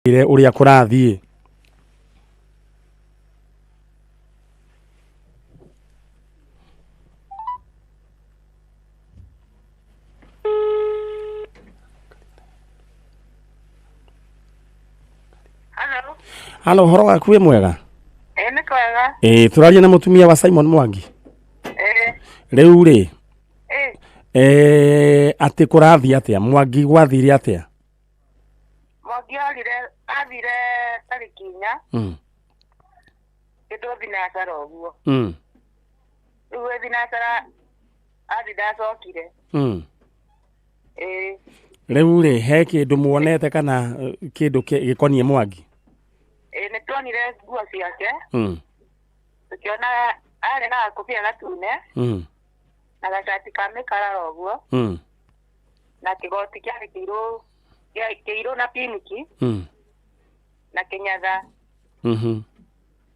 Ire ũrĩa kũrathiĩ. Halo. Halo, ũhoro waku wĩ mwega? Ĩ nĩ kwega. Ĩĩ, tũraria na mũtumia wa Simon Mwangi. Ĩ. Rĩu rĩ, Ĩ. atĩ kũrathiĩ atĩa? Mwangi gwathire atĩa? Mwangi orire athire tarĩki 4 kĩndũ thinacara ũguo. Rĩu ĩ thinacara athi ndacokire. Ĩ. Rĩu rĩ, he kĩndũ muonete kana kĩndũ gĩkoniĩ Mwangi? Ĩ nĩ tuonire nguo ciake. Tũkĩona arĩ na gakobia gatune. Na gacati ka mĩkarara ũguo. Na kĩgoti kĩarĩ kĩirũ, kĩirũ na pinki. Na kĩnyatha.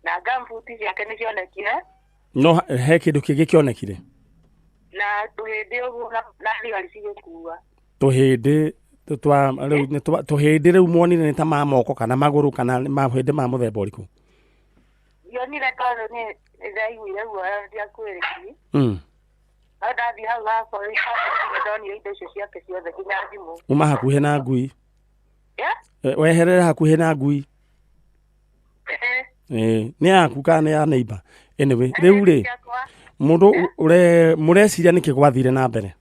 Na gumboot ciake nĩ cionekire. No he kĩndũ kĩngĩ kĩonekire? Na tũhĩndĩ ũguo na thigari cigĩkua. Tũhĩndĩ twa rĩu nĩ twa tũhĩndĩ rĩu muonire nĩ ta ma moko kana magũrũ kana mahĩndĩ ma mũthemba ũrĩkũ? Ndionire tondũ nĩ ndaiguire guoya ndiakuhĩrĩirie. No ndathiĩ hau ha borithi ndonire indo icio ciake ciothe nginya thimũ. Uma hakuhĩ na ngui. Yeah? Weherere hakuhĩ na ngui. Nĩ yaku kana nĩ ya neighbor? Anyway, rĩu rĩ, mũndũ ũre mũreciria nĩkĩ gwathire na mbere?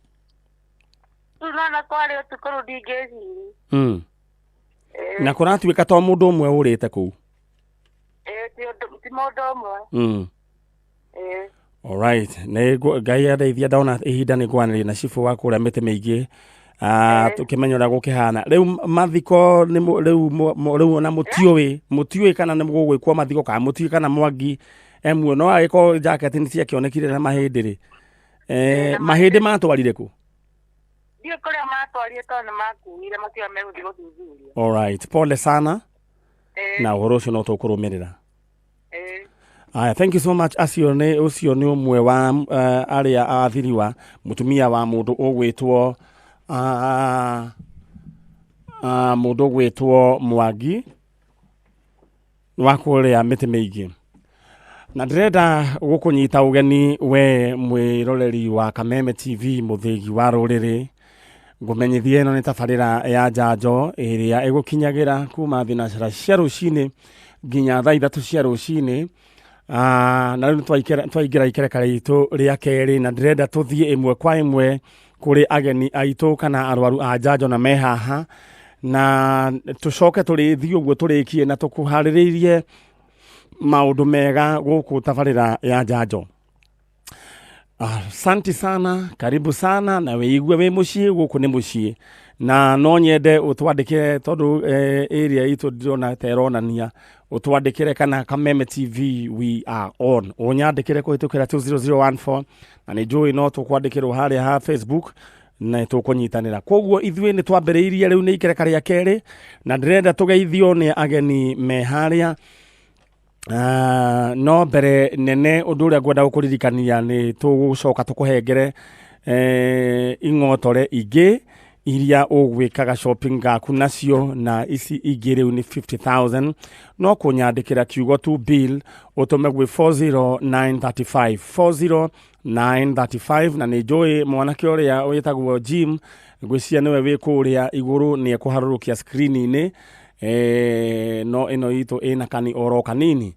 Rĩu nona kwarĩ ũtukũ rĩu ndingĩciria. Na kũratuĩka to mũndũ ũmwe ũrĩte kũu? Ti mũndũ ũmwe. Alright, nĩ Ngai andeithia ndona ihinda nĩ ngwanĩria na cibũ wa kũrĩa mĩtĩ mĩingĩ. Tũkĩmenya ũrĩa gũkĩhana. Rĩu mathiko nĩ rĩu rĩu ona mũtiũĩ, mũtiũĩ kana nĩ gũgwĩkwo mathiko kana mũtiũĩ kana Mwangi emuo no agĩkorwo jacket nĩ ciakĩonekire na mahĩndĩ rĩ. Mahĩndĩ matwarire kũ? Ndiũĩ kũrĩa matwarire tondũ nĩ makuire makiuga megũthiĩ gũthuthuria. Alright, pole sana. Na ũhoro ũcio no tũkũrũmĩrĩra. Aya, thank you so much. Acio nĩ ũcio nĩ ũmwe wa arĩa athiriwa, mũtumia wa mũndũ ũgwĩtwo mũndũ ũgwĩtwo Mwangi wa kũrĩa mĩtĩ mĩingĩ. Na ndĩrenda gũkũnyita ũgeni we mwĩroreri wa Kameme TV, mũthĩgi wa rũrĩrĩ. Ngũmenyithie ĩno nĩ tabarĩra ya njanjo ĩrĩa ĩgũkinyagĩra kuma thinacara cia rũcinĩ nginya thaa 3 cia rũcinĩ. Na rĩu twaingĩra ikereka ritũ rĩa kerĩ, na ndĩrenda tũthiĩ ĩmwe kwa ĩmwe kũrĩ ageni aitũ kana arwaru a njanjo na me haha, na tũcoke tũrĩthiĩ ũguo tũrĩkie na tũkũharĩrĩirie maũndũ mega gũkũ tabarĩra ya njanjo. Asante sana, karibu sana, na wĩigue wĩ mũciĩ, gũkũ nĩ mũciĩ. Na no nyende ũtwandĩkĩre tondũ area itũ ndĩrona ta ĩronania, ũtwandĩkĩre kana Kameme TV we are on. Ũnyandĩkĩre kũhĩtũkĩra 20014, na nĩ njũĩ no tũkwandĩkĩrwo harĩa ha Facebook na tũkũnyitanĩra. Koguo ithuĩ nĩ twambĩrĩirie rĩu nĩ ikereka rĩa kerĩ, na ndĩrenda tũgeithio nĩ ageni me harĩa. No mbere nene ũndũ ũrĩa ngwenda gũkũririkania nĩ tũgũcoka tũkũhengere ing'otore ingĩ iria ũgwĩkaga shopping gaku nacio, na ici ingĩ rĩu nĩ 50,000. No kũnyandĩkĩra kiugo tu bill ũtũme gwĩ 40935, 40935, na nĩ njũĩ mwanake ũrĩa wĩtagwo Jim, ngwĩciria nĩwe wĩ kũrĩa igũrũ, nĩ ekũharũrũkia screen-inĩ. No ĩno itũ ĩna kani oro kanini.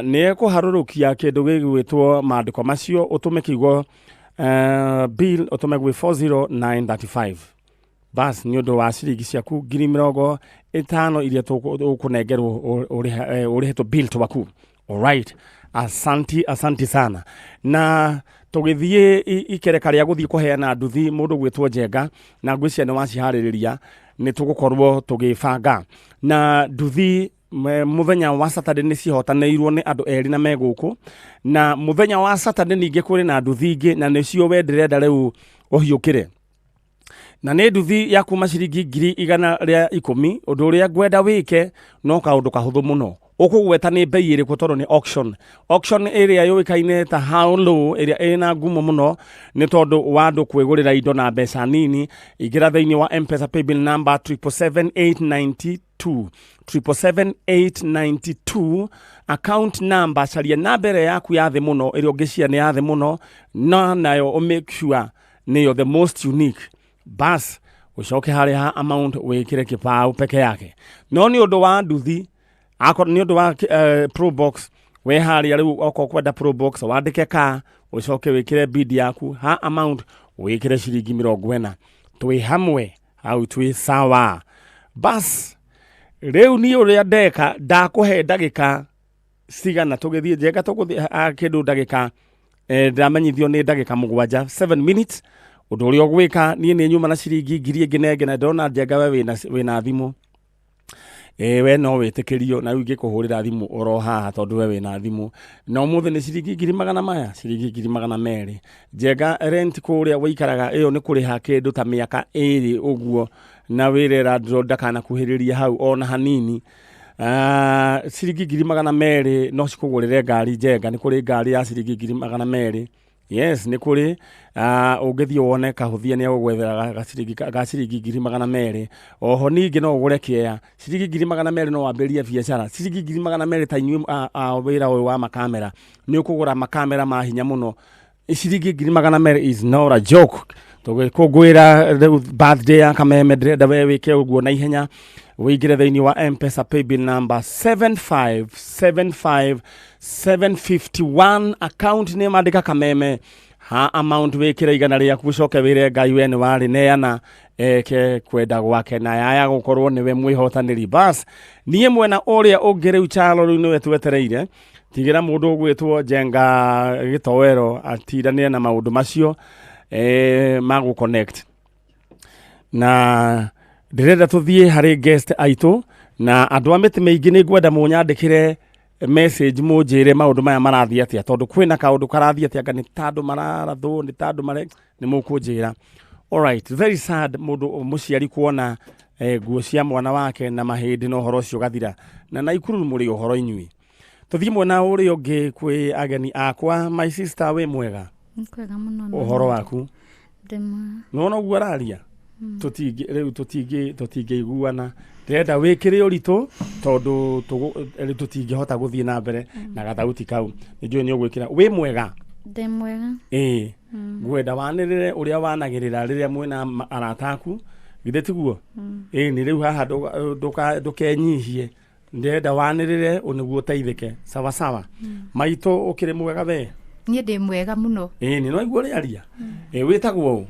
Nĩ ekũharũrũkia kĩndũ gĩgwĩtwo maandĩko macio, ũtũme kiugo bill ũtũme gwĩ 40935. Bas, nĩ ũndũ wa ciringi ciaku ngiri mĩrongo ĩtano iria ũkũnengerwo ũrĩhe tũ bill twaku. Alright, asanti, asanti sana. Na tũgĩthiĩ ikereka rĩa gũthiĩ kũheana nduthi mũndũ gwĩtwo Njenga, na ngwĩciria nĩ waciharĩrĩria, nĩ tũgũkorwo tũgĩbanga. Na nduthi mũthenya wa Saturday nĩ cihotanĩirwo nĩ andũ erĩ na me gũkũ, na mũthenya wa Saturday ningĩ kũrĩ na nduthi ingĩ, na nĩcio we ndĩrenda rĩu ũhiũkĩre. Na nĩ nduthi ya kuma ciringi ngiri igana rĩa ikũmi. Ũndũ ũrĩa ngwenda wĩke no kaũndũ kahũthũ mũno, ũkũgweta nĩ bei ĩrĩkũ tondũ nĩ auction. Auction ĩrĩa yũĩkaine ta How Low, ĩrĩa ĩna ngumo mũno nĩ tondũ wa andũ kwĩgũrĩra indo na mbeca nini. Ingĩra thĩinĩ wa M-Pesa paybill number triple seven eight ninety 892, 777 892. Account number, caria namba ĩrĩa yaku ya thĩ mũno, ĩrĩa ũngĩcia nĩ ya thĩ mũno, na nayo ũ make sure nĩyo the most unique. Bas, ũcoke harĩa ha amount wĩkĩre kĩbaũ peke yake. No nĩ ũndũ wa nduthi, akorwo nĩ ũndũ wa Probox, we harĩa rĩu okorwo kwenda Probox, wandĩke ka, ũcoke wĩkĩre bid yaku ha amount, wĩkĩre ciringi 40. Twĩ hamwe hau, twĩ sawa. Bas, rĩu niĩ ũrĩa ndeka, ndakũhe ndagĩka cigana tũgĩthiĩ njenga, tũgũthiĩ kĩndũ ndagĩka ndamenyithio nĩ ndagĩka 7, 7 minutes. Ũndũ ũrĩa ũgwĩka, niĩ nĩ nyuma na ciringi 1000 ĩngĩ na ĩngĩ, na ndĩrona njenga we wĩna thimũ. Ĩ we no wĩtĩkĩrio na rĩu ingĩkũhũrĩra thimũ oro haha, tondũ we wĩna thimũ. Na ũmũthĩ nĩ ciringi ngiri magana maya, ciringi 200,000. Njenga, rent kũrĩa wĩikaraga ĩyo nĩ kũrĩha kĩndũ ta mĩaka 2 ũguo, na wĩre landlord ndakanakuhĩrĩria hau ona hanini. Ciringi 200,000 no cikũgũrĩre ngari. Njenga, nĩ kũrĩ ngari ya ciringi 200,000? Yes, nĩ kũrĩ. Ũngĩthiĩ wone kahũthia nĩ egũgwethera gaciringi ga ciringi 200,000. Oho ningĩ no ũgũre kĩea ciringi 200,000, no wambĩrĩrie biacara ciringi 200,000. Ta inyuĩ a wĩra ũyũ wa makamera, nĩ ũkũgũra makamera ma hinya mũno. Ciringi 200,000 is not a joke. Tũgĩkũngũĩra rĩu birthday ya Kameme, ndĩrenda we wĩke ũguo na ihenya, wĩingĩre thĩinĩ wa M-Pesa paybill number 7575751, account nĩ mandĩka Kameme, ha amount wĩkĩre 100 rĩaku, ũcoke wĩre Ngai we nĩ warĩneana eke kwenda gwake, na yaya gũkorwo nĩwe mwĩhotanĩri. Bas, niĩ mwena ũrĩa ũngĩ rĩu, Chalo, rĩu nĩwe twetereire. Tigĩra mũndũ ũgwĩtwo Njenga Gĩtoero atindanĩre na maũndũ macio ma gũ connect, na ndĩrenda tũthiĩ harĩ guest aitũ na andũ a mĩtĩ mĩingĩ. Nĩ ngwenda mũnyandĩkĩre message, mũnjĩre maũndũ maya marathiĩ atĩa, tondũ kwĩna kaũndũ karathiĩ atĩa, anga nĩ ta andũ mararathwo, nĩ ta andũ mare nĩ mũkũnjĩra. Alright, very sad mũndũ mũciari kuona nguo cia mwana wake na mahĩndĩ, na ũhoro ũcio ũgathira na Naikuru mũrĩ ũhoro inyuĩ. Tũthiĩ mwena ũrĩa ũngĩ kwĩ ageni akwa. My sister, wĩ mwega? Nĩ kwega mũno. Ũhoro waku? Ndĩ mwega. Nĩwona ũguo araria, tũtingĩ rĩu tũtingĩiguana. Ndĩrenda wĩkĩre ũritũ, tondũ rĩu tũtingĩhota gũthiĩ na mbere na gathauti kau. Nĩ njũĩ nĩ ũgwĩkĩra. Wĩ mwega? Ndĩ mwega. Ĩĩ, ngwenda wanĩrĩre ũrĩa wanagĩrĩra rĩrĩa mwĩna arata aku, githĩ tiguo? Ĩĩ, nĩ rĩu haha ndũkenyihie, ndĩrenda wanĩrĩre nĩguo ũteithĩke. Sawa sawa. Maitũ, ũkĩrĩ mwega we? Niĩ ndĩ mwega mũno. Ĩĩ, nĩ no igua ũrĩa aria. Ĩĩ, wĩtagwo ũ?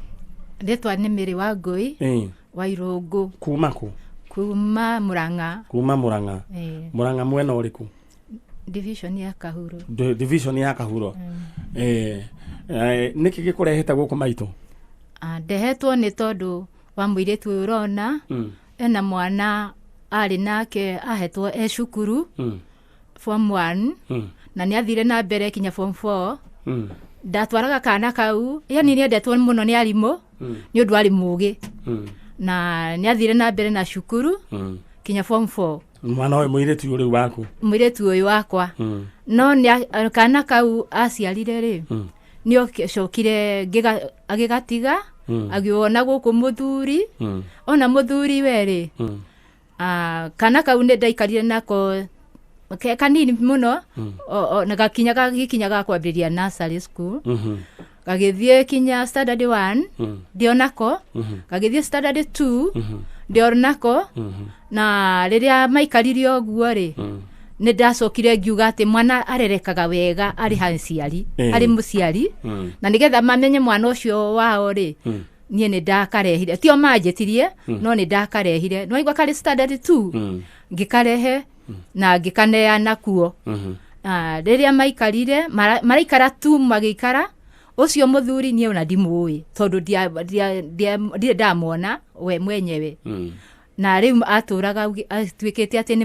Rĩtwa nĩ Mĩrĩ wa Ngũi wa Irũngũ. Kuma kũ? Kuma Mũrang'a. Kuma Mũrang'a? Ĩĩ. Mũrang'a mwena ũrĩkũ? Division ya Kahuro. Division ya Kahuro. Nĩkĩ gĩkũrehete gũkũ, maitũ? Ah, ndehetwo nĩ tondũ wa mũirĩtu ũyũ ũrona. Ena mwana arĩ nake, ahetwo e cukuru form 1 na nĩ athire na mbere kinya form 4. Ndatwaraga kana kau, yani nĩ endetwo mũno nĩ arimũ nĩ ũndũ arĩ mũgĩ, na nĩ athire na mbere na cukuru kinya form 4. Mwana ũyũ mũirĩtu ũyũ rĩu waku? Mũirĩtu ũyũ wakwa. No nĩ kana kau aciarire rĩ, nĩ acokire agĩgatiga, agĩona gũkũ mũthuri. Ona mũthuri we rĩ, kana kau nĩ ndaikarire nako kanini mũno, na gakinya gagĩkinya ga kwambĩrĩria nursery school, gagĩthiĩ kinya standard 1, ndionako. Gagĩthiĩ standard 2, ndionako. Na rĩrĩa maikarire ũguo rĩ, nĩ ndacokire ngiuga atĩ mwana arerekaga wega arĩ haciari, arĩ mũciari, na nĩgetha mamenye mwana ũcio wao rĩ, niĩ nĩ ndakarehire. Tio manjĩtirie, no nĩ ndakarehire. Nĩwaigua, karĩ standard 2, ngĩkarehe na ngĩkaneana kuo. Ah, rĩrĩa maikarire maraikara tu magĩikara, ũcio mũthuri niĩ ona ndimũĩ, tondũ ndirĩ ndamwona we mwenyewe. Na rĩu atũraga atuĩkĩte atĩ nĩ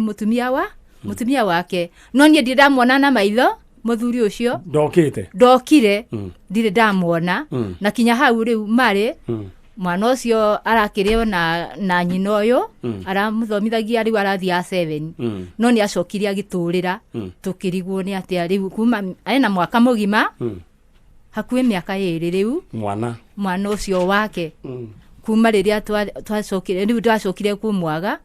mũtumia wake, no niĩ ndirĩ ndamwona na maitho mũthuri ũcio. Ndokĩte? Ndokire, ndirĩ ndamwona. Na kinya hau rĩu marĩ, mwana ũcio arakĩrĩ na nyina ũyũ aramũthomithagia, rĩu arathiĩ a 7. No nĩ acokire agĩtũrĩra. Tũkĩrigwo nĩ atĩa rĩu, kuma ena mwaka mũgima, hakuhĩ mĩaka 2 rĩu. Mwana? Mwana ũcio wake, kuma rĩrĩa twacokire, rĩu twacokire kũmwaga.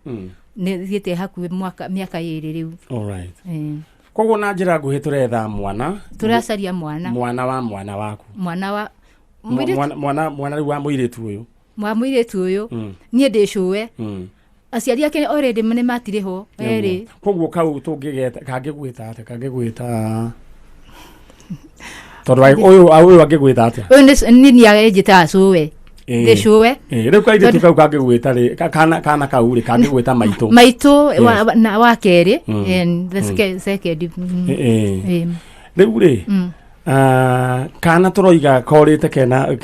Nĩ thiĩte hakuhĩ mwaka mĩaka 2 rĩu. Alright. Eh, Koguo na njĩra nguhĩ tũretha mwana. Tũracaria mwana. Mwana wa mwana waku. Mwana wa mũirĩtu. Mwana rĩu wa mũirĩtu ũyũ. Wa mũirĩtu ũyũ. Niĩ ndĩ cũwe. Aciari ake already nĩ matirĩ ho erĩ. Koguo kau tũngĩgeta kangĩgwĩta atĩa, kangĩgwĩta tondũ ũyũ angĩgwĩta atĩa? Ũyũ nĩ niĩ anjĩtaga cũwe. Ndĩ cũwe. Rĩu kairĩtu kau kangĩgwĩta rĩ, kana kau rĩ kangĩgwĩta maitũ. Maitũ na wa kerĩ, and the second. Rĩu rĩ, kana tũroiga korĩte kena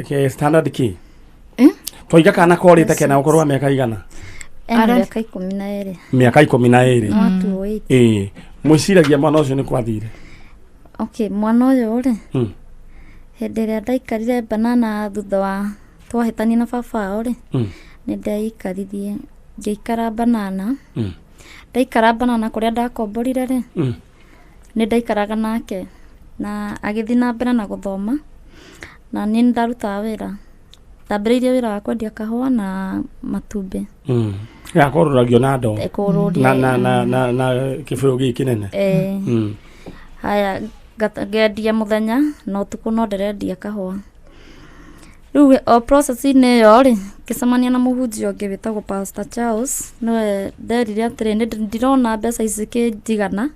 ke standard kĩ? Twoiga kana korĩte kena ũkũrũ wa mĩaka igana? Ena mĩaka 12. Mĩaka 12. Watu eight. Mwĩciragia mwana ũcio nĩ kwathire? Okay, mwana ũyũ rĩ, hĩndĩ ĩrĩa ndaikarire banana thutha wa twahĩtania na baba wao rĩ, nĩ ndaikaririe ngĩikara banana. Ndaikara banana kũrĩa ndakomborire rĩ, nĩ ndaikaraga nake na agĩthiĩ na mbere na gũthoma, na niĩ nĩ ndarutaga wĩra. Ndambĩrĩirie wĩra wa kwendia kahũa na matumbĩ. Gakũrũragio na ndoo. Kũrũria. Na kĩbũyũ gĩkĩ kĩnene. Haya, ngendia mũthenya na ũtukũ no ndĩrendia kahũa. Rĩu o process-inĩ ĩyo rĩ, ngĩcemania na mũhunjia ũngĩ wĩtagwo Pastor Charles, nĩwe nderire atĩrĩ, nĩ ndirona mbeca ici cikĩnjigana,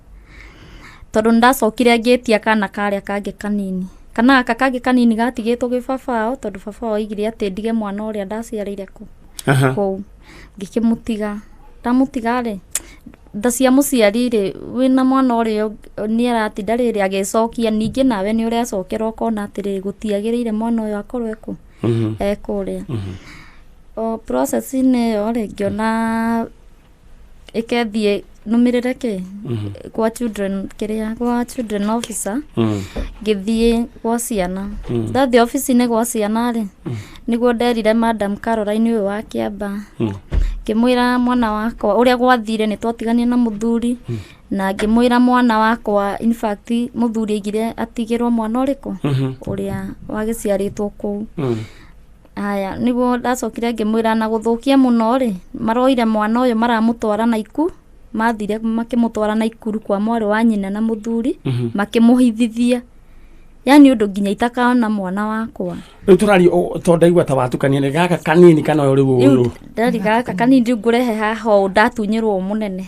tondũ nĩndacokire ngĩtia kana karĩa kangĩ kanini. Kana gaka kangĩ kanini gatigĩtwo gwĩ baba wao, tondũ baba wao oigire atĩ ndige mwana ũrĩa ndaciarĩire kũu. Ngĩkĩmũtiga. Ndamũtiga rĩ, tha cia mũciari rĩ, wĩna mwana ũrĩa nĩ aratinda rĩrĩ agĩcokia, ningĩ nawe nĩ ũrecokera ũkona atĩrĩrĩ, gũtiagĩrĩire mwana ũyũ akorwo ekũ? Ekũrĩa. O process-inĩ ĩyo rĩ, ngĩona ĩkethiĩ nũmĩrĩre kĩ? Kwa children, kĩrĩa, kwa children officer. Ngĩthiĩ gwa ciana. Ndathiĩ obici-inĩ gwa ciana rĩ, nĩguo nderire Madam Caroline ũyũ wa Kĩamba. Ngĩmwĩra mwana wakwa ũrĩa gwathire nĩ twatiganire na mũthuri, na ngĩmwĩra mwana wakwa, in fact mũthuri aigire atigĩrwo mwana ũrĩkũ? Ũrĩa wagĩciarĩtwo kũu. Haya, nĩguo ndacokire ngĩmwĩra na gũthũkia mũno rĩ, maroire mwana ũyũ maramũtwara Naikuru, mathire makĩmũtwara Naikuru kwa mwarĩ wa nyina na mũthuri, makĩmũhithithia. Yani ũndũ nginya itakana mwana wakwa. Rĩu tũraria tondũ ndaigua ta watukania nĩ gaka kanini kana ũyũ rĩu ũyũ? Ndari gaka kanini rĩu ngũrehe haha ũũ ndatunyĩrwo mũnene.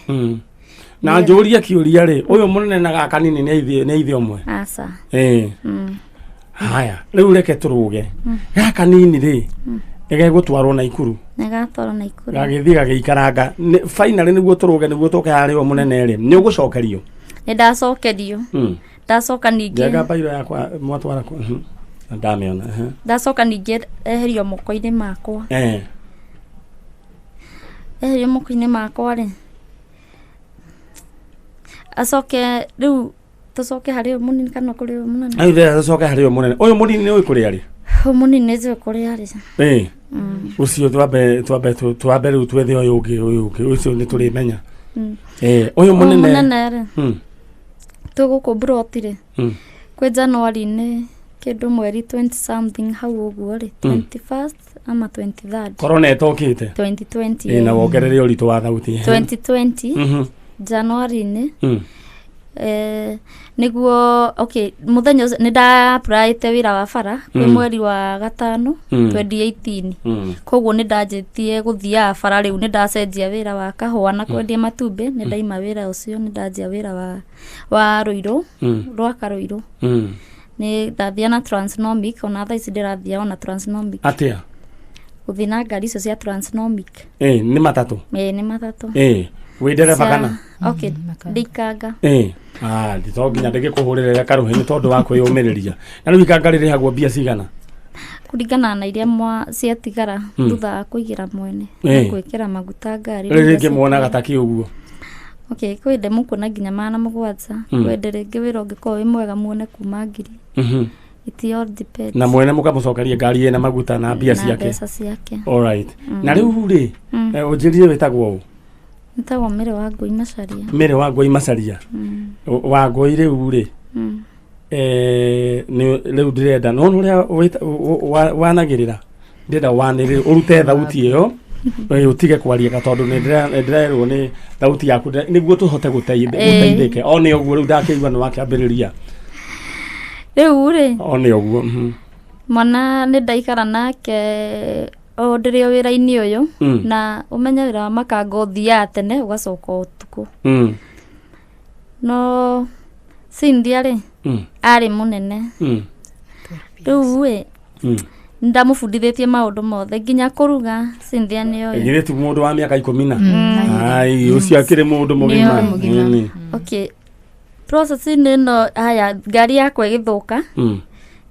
Na njũrie kĩũria rĩ, ũyũ mũnene na gaka kanini nĩ ithe ũmwe? Aca. Haya, rĩu reke tũrũge. Gaka kanini rĩ, nĩgegũtwarwo Naikuru. Nĩgatwarwo Naikuru. Gagĩthiĩ gagĩikaranga. Finally nĩguo tũrũge nĩguo tũke harĩ ũyũ mũnene rĩ, nĩ ũgũcokerio? Nĩ ndacokerio. Ndacoka ningĩ. Njega bairo yakwa mwatwara kũ? Ndamĩona. Ndacoka ningĩ eherio moko-inĩ makwa. Eherio moko-inĩ makwa rĩ, acoke rĩu tũcoke harĩ ũyũ mũnini kana kũrĩ ũyũ mũnene? Rĩu ndĩrenda tũcoke harĩ ũyũ mũnene. Ũyũ mũnini nĩ ũĩ kũrĩa arĩ? Ũyũ mũnini nĩ njũĩ kũrĩa arĩ. Ũcio twambe rĩu twethe ũyũ ũngĩ, ũyũ ũngĩ, ũcio nĩ tũrĩmenya. Ũyũ mũnene. Mũnene rĩ, twĩ gũkũ Mburoti rĩ, kwĩ January-inĩ kĩndũ mweri 20 something hau ũguo rĩ, 21st ama 23rd. Corona ĩtokĩte. 2020. Na wongerere ũritũ wa thauti. 2020 January-inĩ. Nĩguo, okay, mũthenya ũcio nĩ nda-applyĩte wĩra wa bara kwĩ mweri wa gatano 2018. Koguo nĩ ndanjĩtie gũthiaga bara rĩu, nĩ ndacenjia wĩra wa kahũa na kwendia matumbĩ, nĩ ndaima wĩra ũcio, nĩ ndanjia wĩra wa Rũirũ, rwaka Rũirũ. Nĩ ndathia na Transnomic, ona thaa ici ndĩrathia ona Transnomic. Atĩa? Gũthiĩ na ngari icio cia Transnomic. Nĩ matatũ? Nĩ matatũ. Wĩ ndereba kana? Okay, ndikanga. To nginya ndĩgĩkũhũrĩre karũhĩ nĩ tondũ wa kwĩyũmĩrĩria. Na rĩu ikanga rĩrĩhagwo mbia cigana? Kũringana na iria ciatigara thutha wa kũigĩra mwene, na gwĩkĩra maguta ngari. Rĩu rĩngĩ muonaga ta kĩ ũguo? Okay, kwĩ ndĩ mũkuona nginya 700, kwĩ ndĩ rĩngĩ wĩra ũngĩkorwo wĩ mwega muone kuma 1000. It all depends. Na mwene mũkamũcokeria ngari ĩna maguta na mbia ciake. Na mbeca ciake. All right. Na rĩu rĩ, ũnjĩrire wĩtagwo ũ? Nĩtagwo Mary wa Ngũi Macharia. Mary wa Ngũi Macharia. Wa Ngũi rĩu rĩ, rĩu ndĩrenda no ũrĩa wanagĩrĩra, ndĩrenda wanĩrĩre ũrute thauti ĩyo We ũtige kwaria ka tondũ nĩ ndĩrerwo nĩ thauti yaku nĩguo tũhote gũteithĩke. O nĩ ũguo rĩu ndakĩigua nĩ wakĩambĩrĩria. Rĩu rĩ, O nĩ ũguo. Mwana nĩ ndaikara nake o ndĩrĩ o wĩra-inĩ ũyũ, na ũmenye wĩra wa makanga ũthiaga tene ũgacoka ũtukũ. No Cynthia rĩ, arĩ mũnene. Rĩu rĩ, ndamũbundithĩtie maũndũ mothe nginya kũruga. Cynthia nĩoĩ. Githĩ ti mũndũ wa mĩaka 10 na? Ai, ũcio akĩrĩ mũndũ mũgima. Mũgima. Okay, process-inĩ ĩno, haya, ngari yakwa ĩgĩthũka,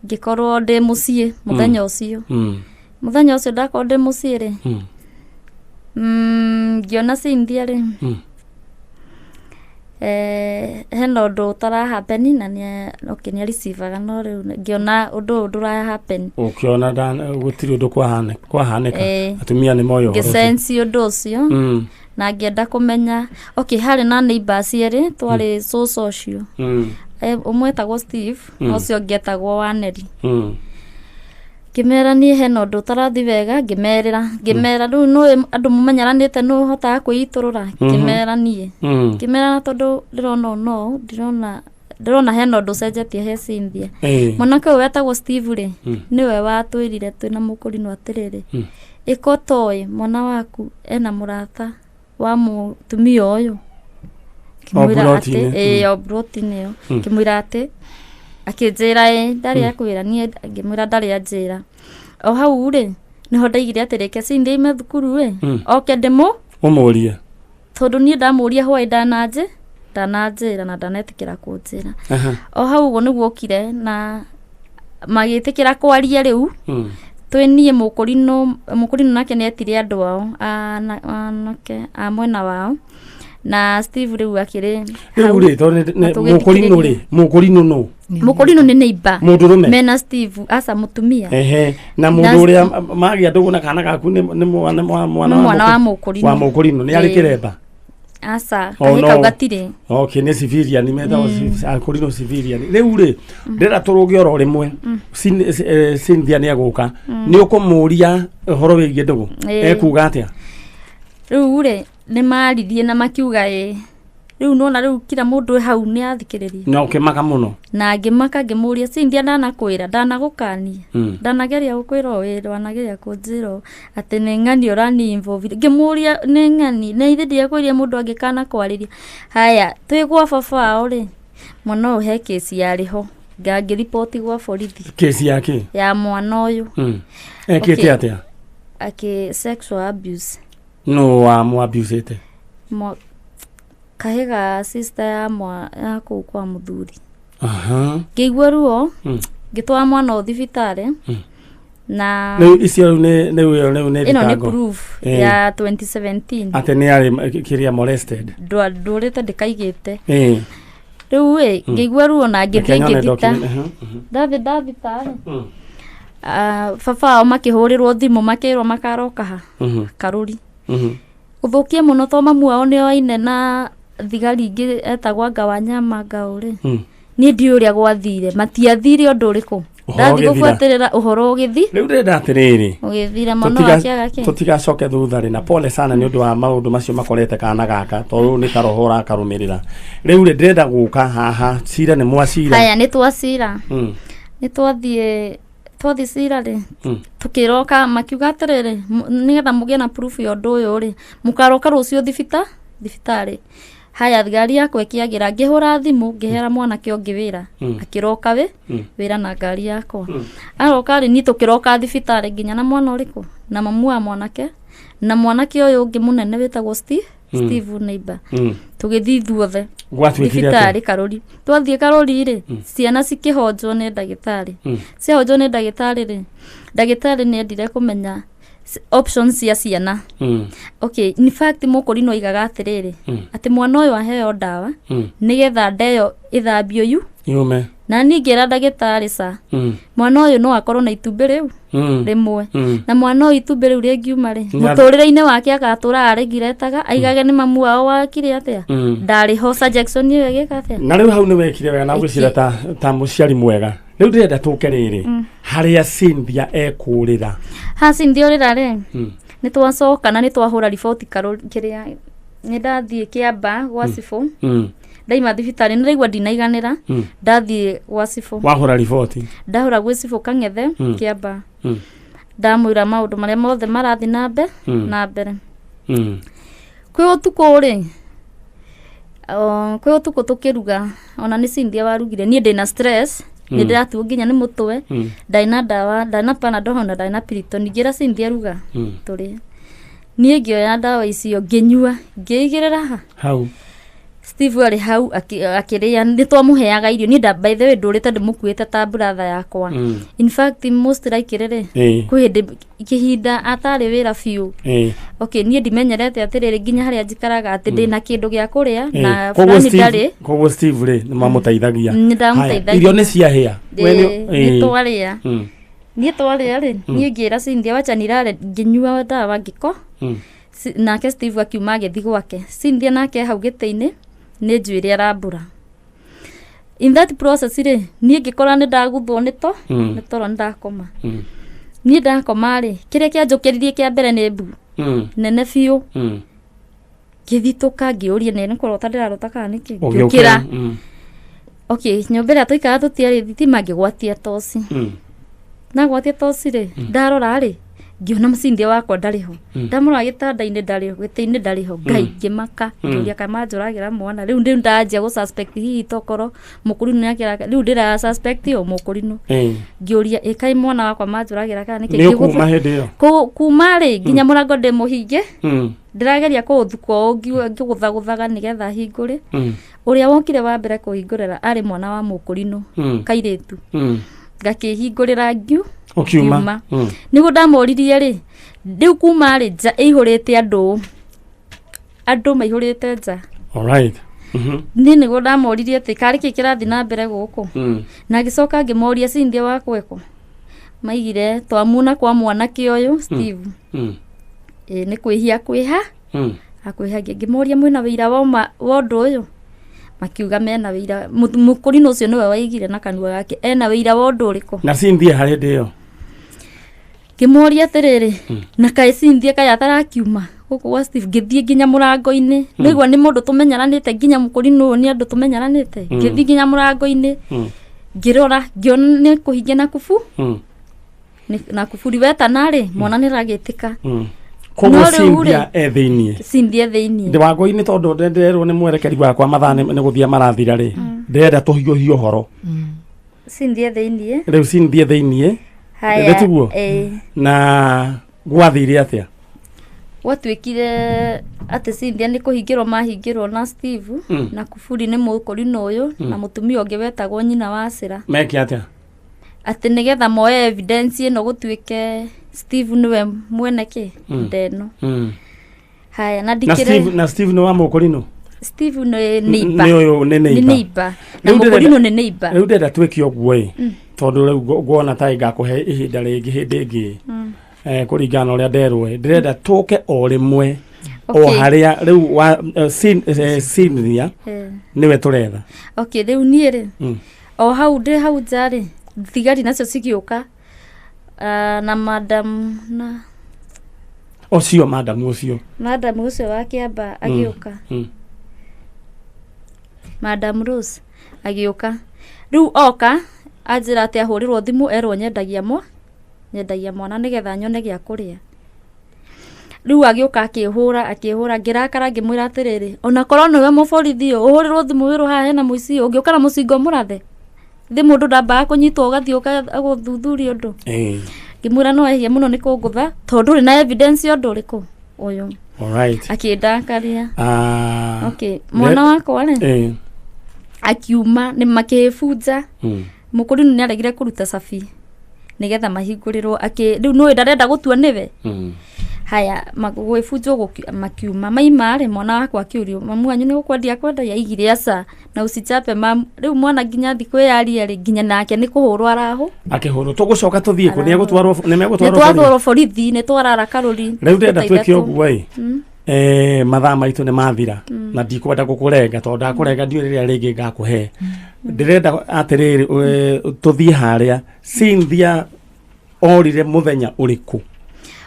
ngĩkorwo ndĩ mũciĩ mũthenya ũcio. Mũthenya ũcio ndakorwo ndĩ mũciĩ rĩ, ngĩona Cynthia rĩ, hena ũndũ ũtara happen na nĩ okay, nĩ areceivaga, no rĩu ngĩona ũndũ ũyũ ndũra happen. Ũkĩona gũtirĩ ũndũ kwahanĩka. Atumia nĩ moĩ ũhoro ũcio. Ngĩsense ũndũ ũcio na ngĩenda kũmenya. Okay, harĩ na neighbors erĩ twarĩ cũcũ ũcio. Ũmwe etagwo Steve na ũcio ũngĩ etagwo Waneri. Ngĩmera niĩ hena ũndũ ũtarathi wega, ngĩmerĩra, ngĩmera rĩu nũĩ andũ mũmenyeranĩte nũ ũhotaga kwĩitũrũra, ngĩmera niĩ, ngĩmera na tondũ ndĩrona ũũ no ndĩrona hena ũndũ ũcenjetie he Cynthia. Mwanake ũyũ wetagwo Steve rĩ, nĩwe watwĩrire twĩna mũkũrinũ atĩrĩrĩ, ĩko toĩ mwana waku ena mũrata wa mũtumia ũyũ. Ngĩmwĩra atĩ Mburoti-inĩ. Ĩĩ, o mburoti-inĩ ĩyo. Ngĩmwĩra atĩ, akĩnjĩra ĩ ndarĩ akwĩra niĩ, ngĩmwĩra ndarĩ anjĩra. O hau rĩ, nĩho ndaigire atĩ reke Cynthia aime thukuru rĩ, oke ndĩmũ Ũmũrie. Tondũ niĩ ndamũria hwaĩ ndananjĩra na ndanetĩkĩra kũnjĩra. O hau ũguo nĩguo okire na magĩtĩkĩra kwaria rĩu. Twĩ niĩ mũkũrinũ, mũkũrinũ nake nĩ etire andũ ao anake a mwena wao na Steve rĩu akĩrĩ Rĩu hau. rĩ, tondũ Na mũkũrinũ rĩ, mũkũrinũ nũ? Mũkũrinũ nĩ neighbor. Mũndũrũme? Mena Steve, aca, mũtumia. Ehe, na mũndũ ũrĩa magĩa ndũgũ na kana gaku nĩ mwana Nĩ mwana wa mũkũrinũ. Wa mũkũrinũ nĩ arĩ kĩremba? Aca, Oh, kahĩ no. kau gatirĩ. Okay, nĩ civilian metagwo akũrinũ civilian. Rĩu rĩ, ndĩrenda tũrũge oro rĩmwe. Cynthia nĩ egũka, nĩ ũkũmũria ũhoro wĩgiĩ ndũgũ. Ekuga atĩa? Rĩu rĩ, nĩ maririe na makiuga ĩ rĩu nona rĩu kila mũndũ hau nĩ athikĩrĩria. Na ũkĩmaka mũno. Na ngĩmaka, ngĩmũria, Cynthia, ndanakwĩra, ndanagũkania, ndanageria gũkwĩra o wĩra, wanageria kũnjĩra ũũ, atĩ nĩ ng'ani ũrani involve. Ngĩmũria nĩ ng'ani nĩ ithe ndiakwĩria mũndũ angĩkana kwarĩria. Haya, twĩ gwa baba wao rĩ, mwana ũyũ he kĩci yarĩ ho, ngangĩriboti gwa borithi. Kĩci ya kĩ? Ya mwana ũyũ. Ekĩte atĩa? Akĩ sexual abuse. Nũ wa mwabusĩte? Kahĩ ga sister ya mwa ya kũu kwa mũthuri. Ngĩigua ruo, ngĩtwara mwana ũyũ thibitarĩ na Rĩu icio rĩu nĩ rĩu ĩyo rĩu nĩ ĩno nĩ thitango. proof ya 2017. Atĩ nĩ arĩ kĩrĩa molested. Ndũrĩte ndĩkaigĩte. Rĩu ĩ ngĩigua ruo na ngĩthiĩ Reke nyone ngĩthita. document. Ndathiĩ ndathita rĩ, baba wao makĩhũrĩrwo thimũ makĩrwo makaroka ha karũri gũthũkia mũno to mamu wao nĩ oaine na thigari ingĩ etagwo anga wanyama ngaũ rĩ. Niĩ ndiũĩ ũrĩa gwathire, matiathire ũndũ ũrĩkũ. Ũhoro Ndathiĩ ũgĩthira. gũbuatĩrĩra ũhoro ũgĩthi Rĩu ndĩrenda atĩrĩrĩ, ũgĩthira mwana wake agake. Tũtigacoke thutha rĩ, na pole sana nĩ ũndũ wa maũndũ macio makorete kana gaka, tondũ nĩ ta roho ũrakarũmĩrĩra. Rĩu rĩ, ndĩrenda gũka haha cira nĩ mwacira. Haya, nĩ twacira. Nĩ twathiĩ cira rĩ, tũkĩroka makiuga atĩrĩrĩ, nĩgetha mũgĩe na proof ya ũndũ ũyũ rĩ, mũkaroka rũciũ thibitarĩ. Haya, ngari yakwa ĩkĩagĩra, ngĩhũra thimũ ngĩhera mwanake ũngĩ wĩra, akĩroka wĩ wĩra na ngari yakwa. Aroka rĩ, niĩ tũkĩroka thibitarĩ nginya na mwana ũrĩkũ na mamu wa mwanake na mwanake ũyũ ũngĩ mũnene wĩtagwo Steve, Steve neighbor. Tũgĩthiĩ ithuothe Gwatuĩkire thibitarĩ atĩa? Karũri. Twathiĩ karũri rĩ, ciana cikĩhonjwo nĩ ndagĩtarĩ. Ciahonjwo nĩ ndagĩtarĩ rĩ, ndagĩtarĩ nĩ endire kũmenya options cia ciana. Okay, in fact mũkũrinũ oigaga atĩrĩrĩ, atĩ mwana ũyũ aheo ndawa nĩgetha nda ĩyo ĩthambio yu. Yume. Na niĩ ngĩra ndagĩtarĩ ca, mwana ũyũ no akorwo na itumbĩ rĩu rĩmwe, na mwana ũyũ itumbĩ rĩu rĩngiuma rĩ, mũtũrĩre-inĩ wake agatũra arĩgiretaga aigage nĩ mamu wao wakire atĩa, ndarĩ ho suggestion ĩyo ĩgĩka atĩa. Na rĩu hau nĩ wekire wega na ngwĩciria ta mũciari mwega. Rĩu ndĩrenda tũke rĩrĩ harĩa Cynthia ekũrĩra. Ha Cynthia ũrĩra rĩ, Nĩ twacoka na nĩ twahũra riboti kĩrĩa nĩ ndathiĩ Kĩamba gwa cibũ. Ndaima thibitarĩ nĩ ndaigua ndinaiganĩra. Ndathiĩ gwa cibũ. Wahũra riboti. Ndahũra gwĩ cibũ Kang'ethe. Kĩamba. Ndamwĩra maũndũ marĩa mothe marathiĩ na mbe na mbere. Kwĩ ũtukũ rĩ, kwĩ ũtukũ tũkĩruga, ona nĩ Cynthia warugire, niĩ ndĩna stress, nĩ ndĩratuo nginya nĩ mũtwe. Ndarĩ na ndawa, ndarĩ na Panadol na ndarĩ na Piriton. Ngĩra Cynthia ruga tũrĩe. Niĩ ngĩoya ndawa icio ngĩnyua, ngĩigĩrĩra ha hau. Steve arĩ hau akĩrĩa, nĩ twamũheaga irio. Niĩ by the way ndũrĩte ndĩmũkuĩte ta brother yakwa. In fact, most likely rĩ, kwĩ hĩndĩ kĩhinda atarĩ wĩra biũ. Okay, niĩ ndimenyerete atĩrĩrĩ nginya harĩa njikaraga atĩ ndĩna kĩndũ gĩa kũrĩa na Koguo fulani ndarĩ. Koguo Steve rĩ, nĩ mamũteithagia. Nĩ ndamũteithagia. Irio nĩ ciahĩa. We Nĩ twarĩa. Niĩ twarĩa rĩ, niĩ ngĩra Cynthia wacha nirare, ngĩnyua ndawa ngĩko. Nake Steve akiuma agĩthiĩ gwake. Cynthia nake hau gĩtĩ-inĩ nĩ njuĩrĩ arambũra. In that process rĩ, niĩ ngĩkora nĩ ndaguthwo nĩ to nĩ toro, nĩ ndakoma. Niĩ ndakoma rĩ, kĩrĩa kĩanjũkĩririe kĩa mbere nĩ mbu nene biũ. Ngĩthitũka, ngĩũria nĩ nĩ kũrota ndĩrarota kana nĩkĩ. Ngĩũkĩra. Okay, nyũmba ĩrĩa tũikaraga tũtiarĩ thitima, ngĩgwatia toci. Nagwatia toci rĩ, ndarora rĩ, ngĩona Cynthia wakwa ndarĩ ho. Ndamũrora gĩtanda-inĩ ndarĩ ho, gĩtĩ-inĩ ndarĩ ho. Ngai, ngĩmaka, ngĩũria kana manjũragĩra mwana. Rĩu ndanjia gũ suspect hihi tokorwo mũkũrinũ nĩakĩra, rĩu ndĩra suspect o mũkũrinũ. Ngĩũria ĩ kaĩ mwana wakwa manjũragĩra kana nĩkĩ. Nĩ ũkuma hĩndĩ ĩyo. Kuma rĩ, nginya mũrango ndĩmũhinge. Ndĩrageria kũũthuka ũũ ngĩgũthagũthaga nĩgetha hingũre. Ũrĩa wokire wa mbere kũhingũrĩra arĩ mwana wa mũkũrinũ, kairĩtu. Ngakĩhingũrĩra ngiu ũkiuma. Ngiuma. Nĩguo ndamoririe rĩ, rĩu kuma rĩ, nja ĩihũrĩte andũ, andũ maihũrĩte nja. Alright. Niĩ nĩguo ndamoririe atĩ karĩ kĩ kĩrathiĩ na mbere gũkũ. Na ngĩcoka ngĩmoria Cynthia wakwekwo, maigire twamuona kwa mwanake ũyũ Steve. Ĩ nĩ kwĩhia kwĩha akwĩhagia. Ngĩmoria mwĩna wĩira wa ũma wa ũndũ ũyũ, makiuga mena wĩira. Mũkũrinũ ũcio nĩwe waigire na kanua gake ena wĩira wa ũndũ ũrĩkũ. Na Cynthia harĩ hĩndĩ ĩyo. Ngĩmoria atĩrĩrĩ, na kaĩ Cynthia kaĩ atarakiuma gũkũ gwa Steve. Ngĩthiĩ nginya mũrango-inĩ, nĩgua nĩ mũndũ tũmenyeranĩte, nginya mũkũrinũ ũyũ nĩ andũ tũmenyeranĩte. Ngĩthiĩ nginya mũrango-inĩ, ngĩrora, ngĩona nĩ kũhingia na kubu na kuburi wetana rĩ, mwana nĩ ragĩtĩka. Koguo No rĩu rĩ- Cynthia e thĩiniĩ. Cynthia thĩiniĩ. Ndĩwango-inĩ, tondũ ndĩrerwo nĩ mwerekeri wakwa mathaa nĩ gũthiĩ marathira rĩ, ndĩrenda tũhiũhie ũhoro. Cynthia thĩiniĩ. Rĩu Cynthia thĩiniĩ. Haya. Nĩ tiguo? Ĩĩ. Na gwathire atĩa? Gwatuĩkire atĩ Cynthia nĩ kũhingĩrwo mahingĩrwo na Steve na kuburi nĩ mũkũrinũ ũyũ na mũtumia ũngĩ wetagwo nyina wa Cĩra. Meke atĩa? Atĩ nĩgetha moe evidence ĩno gũtuĩke Steve nĩwe mwene kĩ ndeno. Haya, na Na ndikĩre Steve, na Steve nĩ wa mũkũrinũ? Steve nĩ neighbor. Nĩ ũyũ nĩ Nĩ neighbor. neighbor na Rĩu ndĩrenda- mũkũrinũ nĩ neighbor. Rĩu ndĩrenda twĩke ũguo ĩ, tondũ rĩu nguona ta ngakũhe ihinda rĩngĩ hĩndĩ ĩngĩ, kũringana na ũrĩa nderwo ĩ, ndĩrenda tũke o rĩmwe o harĩa rĩu wa Cynthia nĩwe tũretha. Okay, rĩu niĩ rĩ, o hau ndĩ hau nja rĩ, thigari nacio cigĩũka, na madam na Ũcio madam ũcio. Madam ũcio wa Kĩamba agĩũka. Madam Rose agĩũka. Rĩu oka anjĩra atĩ ahũrĩrwo thimũ erwo nyendagia mwa nyendagia mwana nĩgetha nyone gĩa kũrĩa. Rĩu agĩũka akĩhũra akĩhũra, ngĩrakara, ngĩmwĩra atĩrĩrĩ, ona korwo nĩwe mũborithi ũ, ũhũrĩrwo thimũ wĩrwo haha hena mũici, ũngĩũka na mũcinga ũmũrathe thĩ, mũndũ ndambaga kũnyitwo ũgathiĩ ũgathuthuria ũndũ. Ngĩmwĩra no ehia mũno nĩ kũngũtha tondũ ndũrĩ na evidence ya ũndũ ũrĩkũ ũyũ. Alright. Akĩndakaria. Okay, mwana wakwa rĩ, akiuma nĩ makĩbunja. Mũkũrinũ nĩ aregire kũruta cabi nĩgetha mahingũrĩrwo akĩ rĩu nĩũĩ ndarenda gũtua nĩwe. Haya, gwĩbunjwo makiuma maima rĩ, mwana wakwa akĩũrio, mamu wanyu nĩ gũkwendia kwendagia? Aigire aca na usichape mamu. Rĩu mwana nginya thikũ yaria rĩ, nginya nake nĩ kũhũrwo arahũ. Akĩhũrwo. Tũgũcoka tũthiĩ kũ? Nĩegũtwarwo, nĩ nĩmegũtwarwo borithi? Twatwarwo borithi, nĩ twarara karũri. Rĩu ndĩrenda thikũ twĩke ithatũ. ũguo ĩ, mathaa maitũ nĩ mathira na ndikwenda gũkũrenga tondũ ndakũrenga ndiũĩ rĩrĩa rĩngĩ ngakũhe. Ndĩrenda atĩrĩrĩ, tũthiĩ harĩa Cynthia orire mũthenya ũrĩkũ?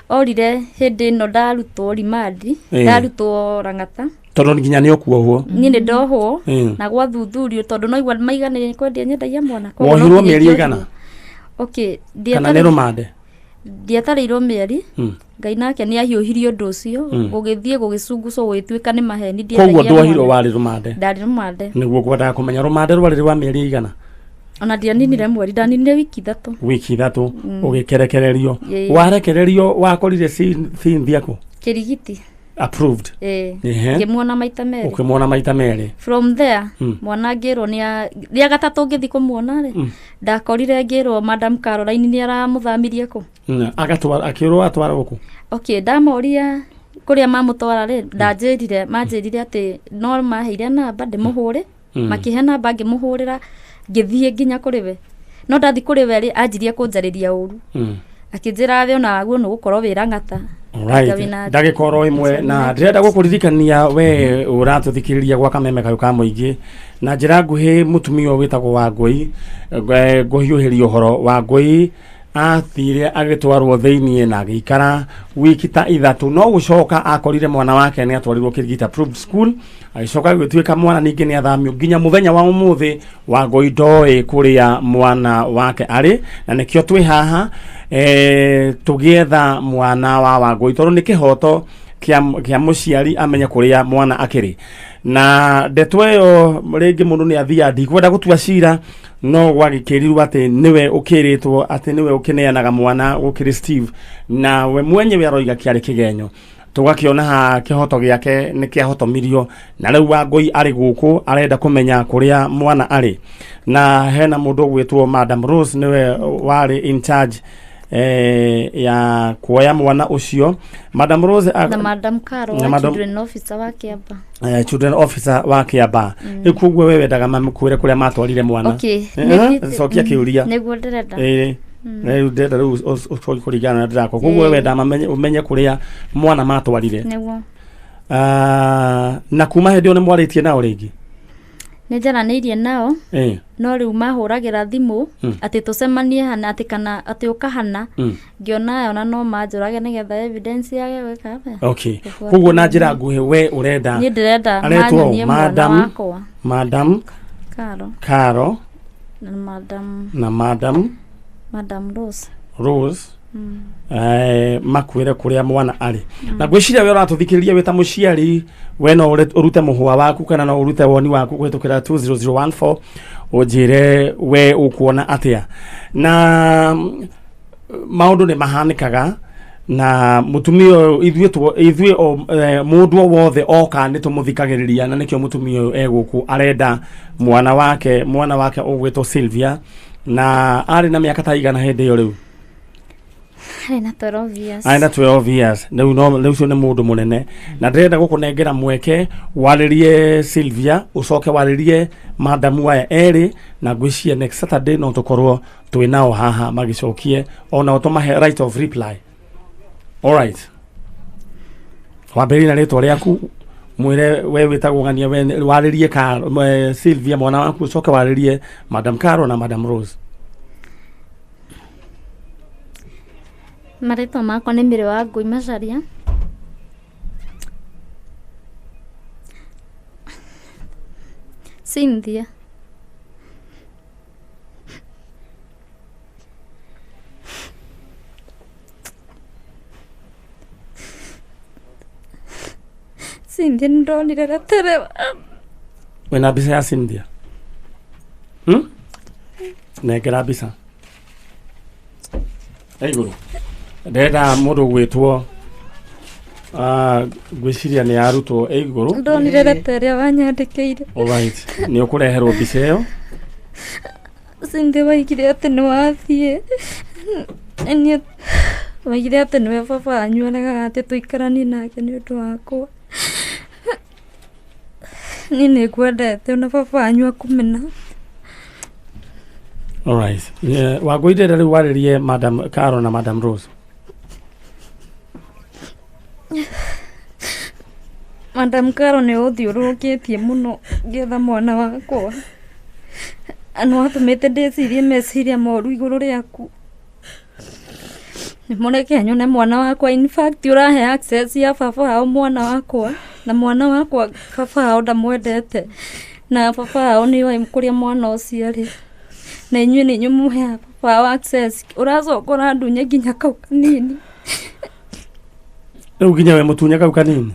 Orire hĩndĩ ĩno ndarutwo rimandi, ndarutwo Lang'ata. Tondũ nginya nĩ ũkuohwo. Niĩ nĩ ndohwo na gwathuthurio tondũ no igua maiga nĩ kwendia nyendagia mwana. Koguo no Wohirwo nginya mĩeri ingĩohirwo. ĩigana? Okay, Kana nĩ rũmande? Ndiatarĩirwo mĩeri. Ngai nake nĩ ahiũhirie ũndũ ũcio, gũgĩthiĩ gũgĩcungucwo, gũgĩtuĩka nĩ maheni Koguo ndiendagia ndwohirwo mwana. warĩ rũmande? Ndarĩ rũmande. Nĩguo ngwendaga kũmenya rũmande rwarĩ rwa mĩeri ĩigana? Ona ndianinire mweri, ndaninire wiki 3. Wiki 3 ũgĩkerekererio. Ĩĩ. Warekererio wakorire Cynthia kũ? Kĩrigiti. Approved. Ĩĩ. Ehe. Ngĩmuona maita merĩ. Ũkĩmuona maita merĩ. From there mwana ngĩrwo nĩ rĩa gatatũ ngĩthiĩ kũmuona rĩ, ndakorire ngĩrwo Madam Caroline nĩ aramũthamirie kũ. Agatwara, akĩrwo atwarwo kũ? Okay, ndamoria kũrĩa mamũtwara rĩ, ndanjĩrire, manjĩrire atĩ no maheire namba ndĩmũhũre, makĩhe namba ngĩmũhũrĩra, ngĩthiĩ nginya kũrĩ we. No ndathiĩ kũrĩ we rĩ, anjirie kũnjarĩria ũru. Akĩnjĩra we ona waguo nĩ ũgũkorwo wĩ Lang'ata. Alright. Ndagĩka oro ĩmwe na ndĩrenda gũkũririkania we ũratũthikĩrĩria gwa kameme kayũ ka mũingĩ na njĩra nguhĩ. Mũtumia ũyũ wĩtagwo Wangũi, ngũhiũhĩria ũhoro, Wangũi athire agĩtwarwo thĩiniĩ na agĩikara wiki ta 3, no gũcoka akorire mwana wake nĩ atwarirwo Kĩrigiti Approved School. Agĩcoka gũgĩtuĩka mwana ningĩ nĩ athamio. Nginya mũthenya wa ũmũthĩ Wangũi ndoĩ kũrĩa mwana wake arĩ, na nĩkĩo twĩ haha tũgĩetha mwana wa Wangũi, tondũ nĩ kĩhoto kĩa mũciari amenye kũrĩa mwana akĩrĩ. Na ndeto ĩyo rĩngĩ mũndũ nĩ athiaga, ndikwenda gũtua cira, no gwagĩkĩrirwo atĩ nĩwe ũkĩrĩtwo atĩ nĩwe ũkĩneanaga mwana gũkĩrĩ Steve, na we mwenyewe aroiga kĩarĩ kĩgenyo. Tũgakĩona ha kĩhoto gĩake nĩ kĩahotomirio, na rĩu Wangũi arĩ gũkũ arenda kũmenya kũrĩa mwana arĩ. Na hena mũndũ ũgwĩtwo Madam Rose, nĩwe warĩ in charge ya kuoya mwana ũcio. Madam Rose Na Madam Caro Na wa children officer wa Kĩamba. Children officer wa Kĩamba. Rĩu koguo we wendaga makwĩre kũrĩa matwarire mwana? Okay. Cokia kĩũria. Nĩguo ndĩrenda. Ĩĩ, rĩu ndĩrenda rĩu ũcokie kũringana na ndĩrakwa. Koguo we wendaga mamenye, ũmenye kũrĩa mwana matwarire? Nĩguo. Ah, na kuma hĩndĩ ĩyo nĩ mwarĩtie nao rĩngĩ? Nĩ njaranĩirie nao, no rĩu mahũragĩra thimũ atĩ tũcemanie hana, atĩ kana atĩ ũkahana. Ngĩona ona no manjũrage nĩgetha evidence yage gwĩka atĩa. Gũbuata. Koguo na njĩra nguhĩ we ũrenda Niĩ ndĩrenda aretwo manyonie mwana wakwa. Madam Caro. Caro. Na Madam Na Madam Madam Rose. Rose makwĩre kũrĩa mwana arĩ. Na ngwĩciria we ũratũthikĩrĩria wĩ ta mũciari, we no ũrute mũhũa waku kana no ũrute woni waku kũhĩtũkĩra 20014, ũnjĩre we ũkuona atĩa. Na maũndũ nĩ mahanĩkaga na mũtumia ũyũ ithuĩ mũndũ o wothe oka nĩ tũmũthikagĩrĩria, na nĩkĩo mũtumia ũyũ egũkũ arenda mwana wake ũgwĩtwo Sylvia. Na arĩ na mĩaka ta igana hĩndĩ ĩyo rĩu? Arĩ na 12 years. Arĩ na 12 years rĩu. No rĩu ũcio nĩ mũndũ mũnene, na ndĩrenda gũkũnengera mweke warĩrie Sylvia, ũcoke warĩrie madamu aya erĩ, na ngwĩciria next Saturday no tũkorwo twĩ nao haha magĩcokie onao tũmahe right of reply. Alright, wambĩrĩrie na rĩtwa rĩaku, mwĩre we wĩtagwo ng'ania, we warĩrie ka Sylvia mwana waku, ũcoke warĩrie Madam Caro na Madam Rose. Marĩtwa makwa nĩ Mĩrĩ wa Ngũi Macaria. Cynthia. Cynthia, nĩ ndonire gatere. Wĩna mbica ya Cynthia? Nengera mbica igũrũ. Ndĩrenda mũndũ gwĩtwo, ngwĩciria nĩ arutwo ĩ igũrũ. Ndonire reta ĩrĩa wanyandĩkĩire. Alright, nĩ ũkũreherwo mbica ĩyo. Cynthia, waigire atĩ nĩ wathiĩ, niĩ waigire atĩ nĩwe baba wanyu aregaga atĩ tũikaranie nake nĩ ũndũ wakwa. Niĩ nĩ ngwendete ona baba wanyu akũmena. Alright, yeah, Wangũi, ndĩrenda rĩu warĩrie Madam Caro na Madam Rose. Madam Caro, nĩ ũthiũrũrũkĩtie mũno ngĩetha mwana wakwa. Nĩ watũmĩte ndĩcirie meciria moru igũrũ rĩaku. Mũreke nyone mwana wakwa. In fact ũrahe access ya baba wao mwana wakwa, na mwana wakwa baba wao ndamwendete, na baba wao nĩoĩ kũrĩa mwana ũcio arĩ, na inyuĩ nĩ inyuĩ mũheaga baba wao access. Ũracoka ũrandunya nginya kau kanini. Rĩu nginya we mũtunya kau kanini.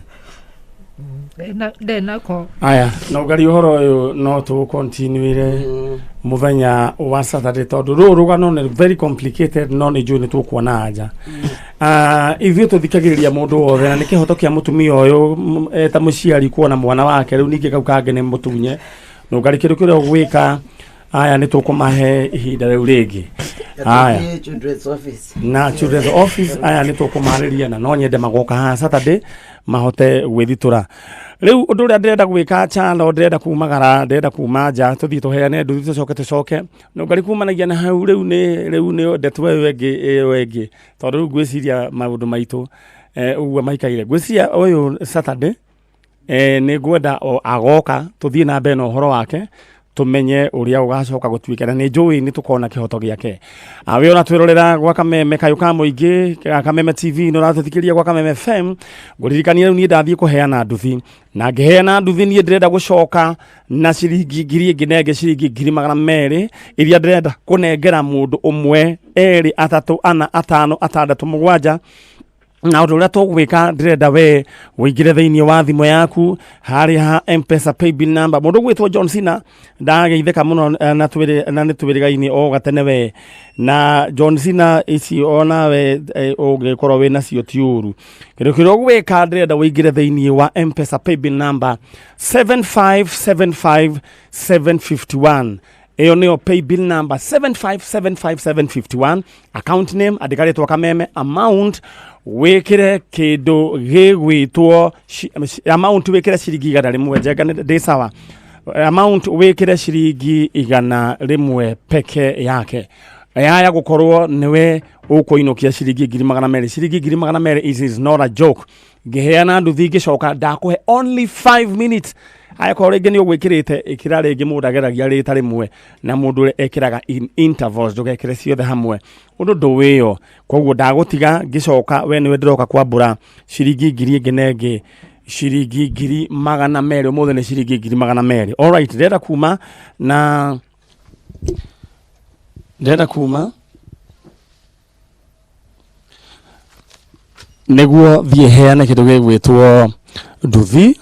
Ndenako. Aya, no ngari ũhoro ũyũ no tũcontinuire mũthenya wa Saturday tondũ rũrũ rũgano nĩ very complicated, no nĩ njũĩ nĩ tũkuona anja. Ithuĩ tũthikagĩrĩria mũndũ wothe, na nĩ kĩhoto kĩa mũtumia ũyũ eta mũciari kuona mwana wake. Rĩu ningĩ kau kangĩ nĩ mũtunye. No ngari kĩndũ kĩrĩa ũgwĩka, aya nĩ tũkũmahe ihinda rĩu rĩngĩ. Aya na children's office, aya nĩ tũkũmarĩria na no nyende magoka haha Saturday mahote gwĩthitũra. Rĩu ũndũ ũrĩa ndĩrenda gwĩka chano, ndĩrenda kumagara, ndĩrenda kuma nja, tũthiĩ tũheane nduthi, tũcoke tũcoke. No ngari kumanagia na hau rĩu nĩ ndeto ĩyo ĩngĩ tondũ rĩu ngwĩciria maũndũ maitũ ũguo maikaire. Ngwĩciria ũyũ Saturday nĩ ngwenda agoka tũthiĩ na mbere na ũhoro wake, tumenye uria ugacoka gutuika, na nĩ njũĩ nĩ tukona kĩhoto gĩake. We ona twĩrorera gwa Kameme kayũ ka mũingĩ Kameme TV, no ũratũthikĩrĩria gwa Kameme FM. Ngũririkania rĩu niĩ ndathiĩ kũheana nduthi, na ngĩheana nduthi niĩ ndĩrenda gũcoka na ciringi ngiri ĩngĩ na ĩngĩ, ciringi 200,000 iria ndĩrenda kũnengera mũndũ ũmwe, erĩ, atatũ, ana, atano, atandatũ, mũgwanja. Na ũndũ ũrĩa tũgwĩka, ndĩrenda we ũingĩre thĩinĩ wa thimũ yaku harĩa ha M-Pesa paybill number. Mũndũ ũgwĩtwo John Cena ndageithĩka mũno na nĩ twĩrĩgaine o gatene we na John Cena ici onawe ũngĩkorwo wĩ nacio ti ũru. Kĩndũ kĩrĩa ũgwĩka, ndĩrenda ũingĩre thĩinĩ wa M-Pesa paybill number 7575751. Ĩyo nĩyo paybill number 7575751. Account name andĩka rĩtwa Kameme, amount wĩkĩre kĩndũ gĩgwĩtwo amount wĩkĩre ciringi 100. Njenga ndĩ sawa. Amount wĩkĩre ciringi 100 peke yake. Yaya gũkorwo nĩwe ũkũinũkia ciringi 200,000. Ciringi 200,000 is not a joke. Ngĩheana nduthi ngĩcoka ndakũhe only 5 minutes. Angĩkorwo rĩngĩ nĩ ũgwĩkĩrĩte, ĩkĩra rĩngĩ. Mũndũ ageragia rĩta rĩmwe na mũndũ ũrĩa ekĩraga in intervals, ndũgekĩre ciothe hamwe, ũndũ ndũwĩyo. Koguo ndagũtiga ngĩcoka, we nĩwe ndĩroka kwambũra ciringi ngiri ĩngĩ na ĩngĩ, ciringi 200,000. Ũmũthĩ nĩ ciringi 200,000. Alright, ndĩrenda kuma na ndĩrenda kuma nĩguo thiĩ heane kĩndũ gĩgwĩtwo nduthi.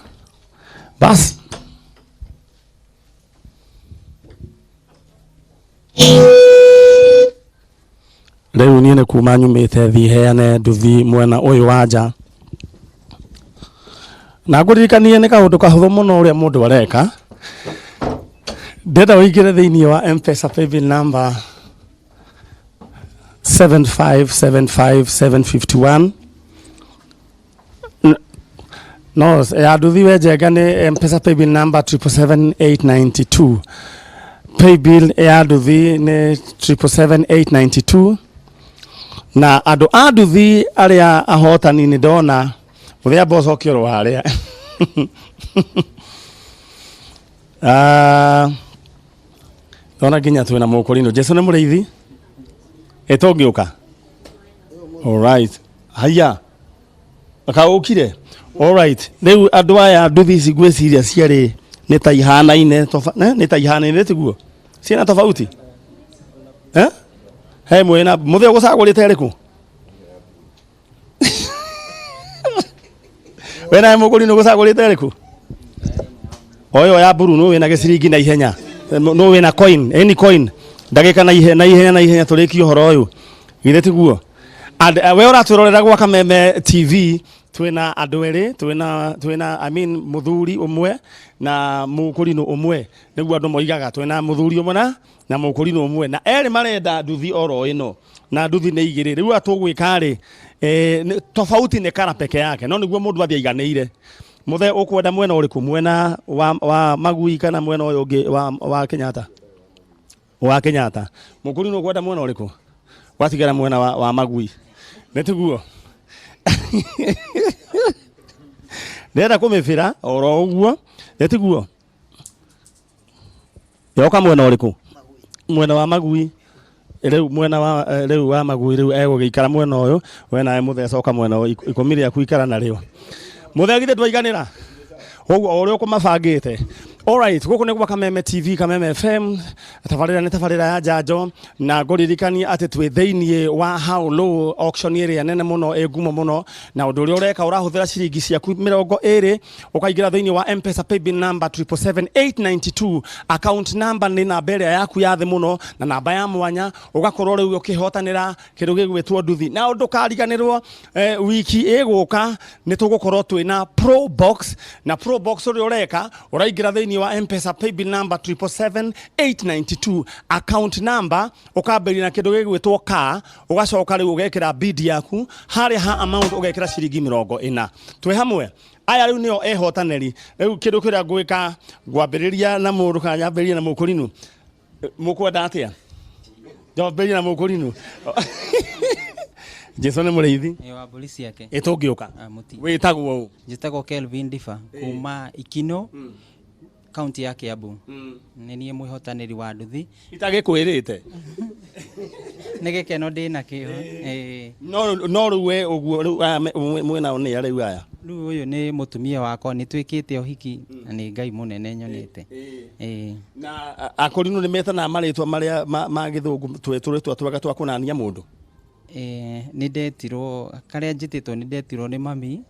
Bas, rĩu niĩ nĩ kuma nyumĩte thiĩ heane nduthi mwena ũyũ wa nja, na ngũririkanie nĩ kaũndũ kahũthũ mũno ũrĩa mũndũ areka. Ndĩrenda ũingĩre thĩinĩ wa M-Pesa paybill number 7575751. No ya nduthi we Njenga nĩ M-Pesa paybill number 777892. Paybill ya nduthi nĩ 777892. Na andũ a nduthi arĩa ahotani nĩ ndona mũthenya ũcoke oro harĩa. Ndona nginya twĩna mũkũrinũ. Jesu nĩ mũrĩithi ĩtũngĩũka. Alright, haya kaũkire. Alright, rĩu andũ aya nduthi ici ngwĩciria cierĩ nĩ ta ihanaine, nĩ ta ihanaine, tiguo? Ciĩna tofauti eh? He mwena mũthĩ ũgũcagũrĩte ĩrĩkũ? We nawe mũkũrinũ ũgũcagũrĩte ĩrĩkũ? O ĩyo ya mburu. Nũ wĩna gĩciringi na ihenya? Nũ wĩna coin, any coin? Ndagĩka na ihenya, na ihenya, na ihenya, tũrĩkie ũhoro ũyũ, githĩ tiguo? And we ũratwĩrorera gwa Kameme TV, twĩna andũ erĩ, twĩna I mean mũthuri ũmwe na mũkũrinũ ũmwe, nĩguo andũ moigaga. Twĩna mũthuri ũmwe na mũkũrinũ ũmwe, na erĩ marenda nduthi oro ĩno, na nduthi nĩ igĩrĩ. Rĩu atũgwĩka rĩ, tofauti nĩ kara peke yake, no nĩguo mũndũ athiĩ aiganĩire. Mũthe, ũkwenda mwena ũrĩkũ? Mwena wa Magui kana mwena ũyũ ũngĩ wa Kenyatta? Wa Kenyatta. Mũkũrinũ, ũkwenda mwena ũrĩkũ? Watigara mwena wa Magui, nĩ tiguo? Ndĩrenda kũmĩbĩra oro ũguo, nĩ tiguo? Yoka mwena ũrĩkũ? Mwena wa Magui. Rĩu mwena wa rĩu wa magui rĩu egũgĩikara mwena ũyũ, we nawe mũthee coka mwena ũyũ, 10 rĩaku ikara narĩo. Mũthee githĩ ndwaiganĩra? Ũguo o ũrĩa ũkũmabangĩte. Alright, gũkũ nĩ gwa Kameme TV, Kameme FM, tabarĩra nĩ tabarĩra ya njanjo, na ngũririkania atĩ twĩ thĩiniĩ wa How Low auction ĩrĩa nene mũno ĩ ngumo mũno, na ũndũ ũrĩa ũreka ũrahũthĩra ciringi ciaku 20 ũkaingĩra thĩiniĩ wa M-Pesa paybill number 777,892, account number nĩ namba ĩrĩa yaku ya thĩ mũno na namba ya mwanya, ũgakorwo rĩu ũkĩhotanĩra kĩndũ gĩgwĩtwo nduthi. Na ndũkariganĩrwo wiki ĩgũka nĩ tũgũkorwo twĩna Pro Box, na Pro Box ũrĩa ũreka ũraingĩra thĩiniĩ wa M-Pesa paybill number 777,892, account number ũkambĩrĩria na kĩndũ gĩgwĩtwo ka, ũgacoka rĩu ũgekĩra bid yaku harĩa ha amount ũgekĩra ciringi 40. Twĩ hamwe aya rĩu nĩo ehotanĩri. Rĩu kĩndũ kĩrĩa ngwĩka ngwambĩrĩria na mũndũ kana nyambĩrĩrie na mũkũrinũ. Mũkwenda atĩa? Njambĩrĩrie na mũkũrinũ. Jesu nĩ mũrĩithi. Ĩ wa mbũri ciake. Ĩ tũngĩũka. Wĩtagwo ũ? Njĩtagwo Kelvin Difa kuma Ikino, kaunti ya Kiambu. Nĩ niĩ mwĩhotanĩri wa nduthi. Itagĩkwĩrĩte. Nĩ gĩkeno ndĩ nakĩo. No rĩu we ũguo rĩu aya mwĩnao nĩ a rĩu aya? Rĩu ũyũ nĩ mũtumia wakwa, nĩ twĩkĩte ũhiki na nĩ Ngai mũnene nyonete. Na akũrinũ nĩ metanaga marĩtwa marĩa ma gĩthũngũ tũrĩtwa twega twa kũnania mũndũ? Nĩ ndetirwo, karĩa njĩtĩtwo nĩ ndetirwo nĩ mami.